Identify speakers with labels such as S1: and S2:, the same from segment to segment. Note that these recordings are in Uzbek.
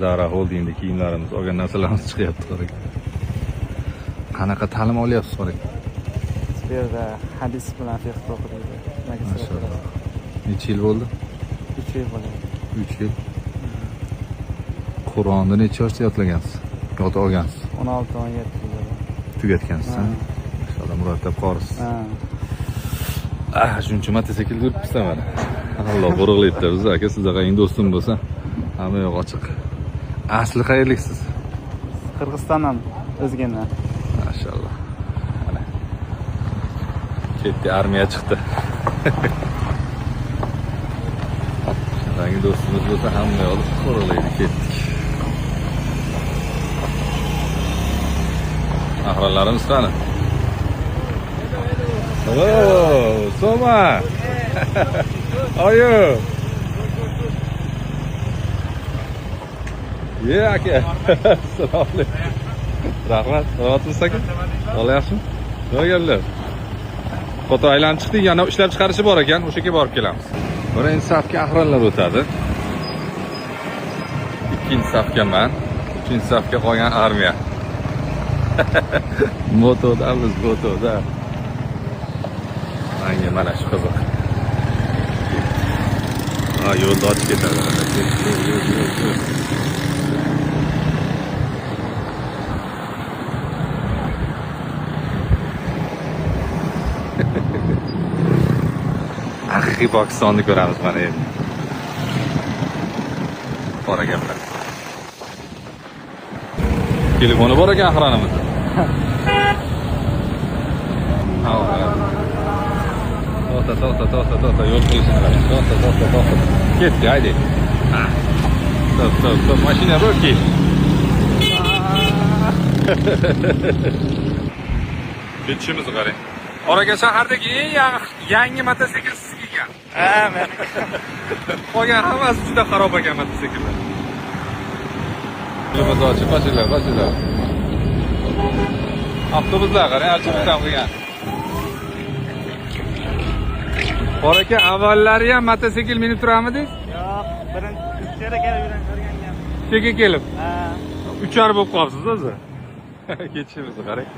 S1: Zara Holdingda kiyimlarimiz, olgan narsalarimiz chiqyapti, qarang. Qanaqa ta'lim olyapsiz, qarang.
S2: Bu yerda hadis bilan fiqh o'qiydi. Magistratura.
S1: Mashalloh. Necha yil bo'ldi?
S2: 3 yil bo'ladi.
S1: 3 yil. Qur'onni necha yoshda yodlagansiz? Yod olgansiz,
S2: 16-17 yil bo'ladi.
S1: tugatgansiz, ha?
S2: Ha.
S1: Mashalloh, murattab qorisiz.
S2: Ha.
S1: Ah, shuncha mototsiklda yuribmiz mana. Alloh qo'riqlaydi bizni aka, sizlarga eng do'stim bo'lsa, hamma yoq ochiq. Asli qayerliksiz?
S2: Qirg'izistondan o'zgandan.
S1: Mashalloh. Mana. Ketdi, armiya chiqdi. Shundangi do'stimiz bo'lsa, hamma yoqni qo'riqlaydi, ketdik. Ahronlarimiz qani? Hello, Soma. How are you? Yeah, aka. Assalomu alaykum. Rahmat. Salomatmisiz aka? Holi yaxshimi? Nima gaplar? Foto aylanib chiqdik, yana ishlab chiqarishi bor ekan, o'sha yerga borib kelamiz. Birinchi safga ahronlar o'tadi. Ikkinchi safga man, uchinchi safga qolgan armiya. Motodamiz, motoda. Manga mana shu qiziq. Ha, yo'lni ochib ketadi. Yo'l, yo'l, yo'l, yo'l. Haqiqiy Pokistonni ko'ramiz mana endi. Qora gaplar. Telefoni bor ekan охранамizda. Ha, to'xta, to'xta, to'xta, to'xta, yo'l qo'yishini qarang. To'xta, to'xta, to'xta. Ketdi, haydi. Ha. Стоп, стоп, стоп, mashina руки. Ketishimizni qarang. Oraga shahardagi eng yangi mototsikl sizniki ekan.
S2: Ha, men.
S1: Qolgan hammasi juda xarob ekan mototsikllar. Yo'limiz ochiq, qochinglar, qochinglar. Avtobuslar qarang, archa qilgan. Bor aka, avvallari ham mototsikl minib turamidingiz?
S2: Yo'q, birinchi yerga kelib o'rgangan.
S1: Sekin kelib.
S2: Ha.
S1: Uchar bo'lib qolibsiz o'zi. Ketishimizni qarang.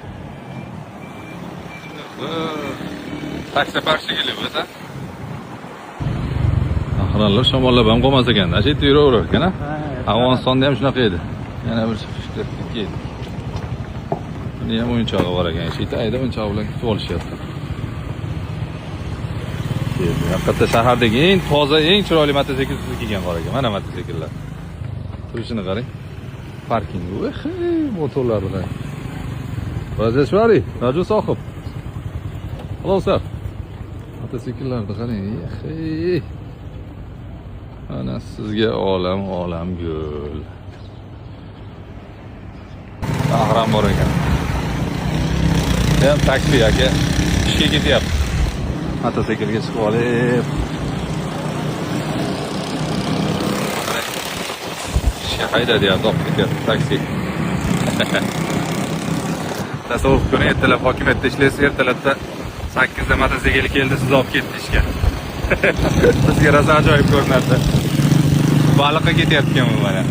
S1: Taksopark shekilli bo'lsa. Ahronlar shamollab ham qolmas ekan. Ana shu yerda yuraverar ekan, a? Afg'onistonda ham shunaqa edi. Yana bir chiqishda keldik. Buni ham o'yinchog'i bor ekan. Shu yerda ayda o'yinchog'i bilan kutib olishyapti. Keldi. Haqiqatda shahardagi eng toza, eng chiroyli mototsikl sizniki ekan, qora aka. Mana mototsikllar. Turishini qarang. Parking. Motorlarni qarang. Rajeshwari, Raju sohib. Hello sir. Mototsikllarni qarang. Ey. Mana sizga olam, olam gul. Ahram bor ekan. Ham taksi aka. Ishga ketyapti. Mototsiklga chiqib olib. Ishga hayda deyapti, olib ketyapti taksi. Tasavvur qiling, ertalab hokimiyatda ishlaysiz, ertalabda 8 da mototsikl keldi, sizni olib ketdi ishga. Bizga rosa ajoyib ko'rinadi. Baliqqa ketyapti ekan bu mana.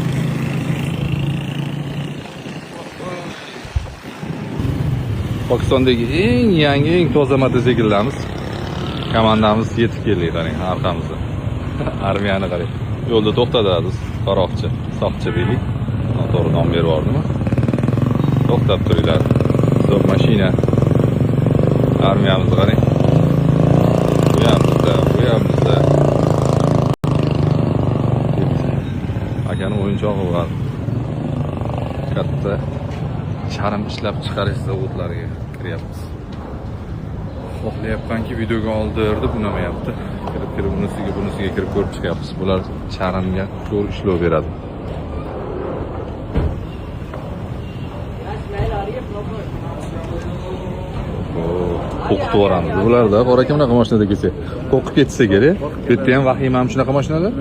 S1: Pokistondagi eng yangi, eng toza mototsikllarimiz. Komandamiz yetib keldik, qarang, orqamizda. Armiyani qarang. Yo'lda to'xtadi aziz qaroqchi, soqchi deylik. Noto'g'ri nom berib yubordimi? To'xtab turinglar. Zo'r mashina. Armiyamizni qarang. Bu ham bizda, bu ham bizda. Akani o'yinchog'i bor. Katta charm ishlab chiqarish zavodlariga kiryapmiz. Xohlayapmanki videoga oldir deb unamayapti. Kirib-kirib unisiga, bunisiga kirib ko'rib chiqyapmiz. Bular charmga to'g'ri ishlov beradi. Qo'rqitib yuboramiz. Bularda qora aka bunaqa mashinada kelsa, qo'rqib ketsa kerak. Bu yerda ham vahima ham shunaqa mashinalar.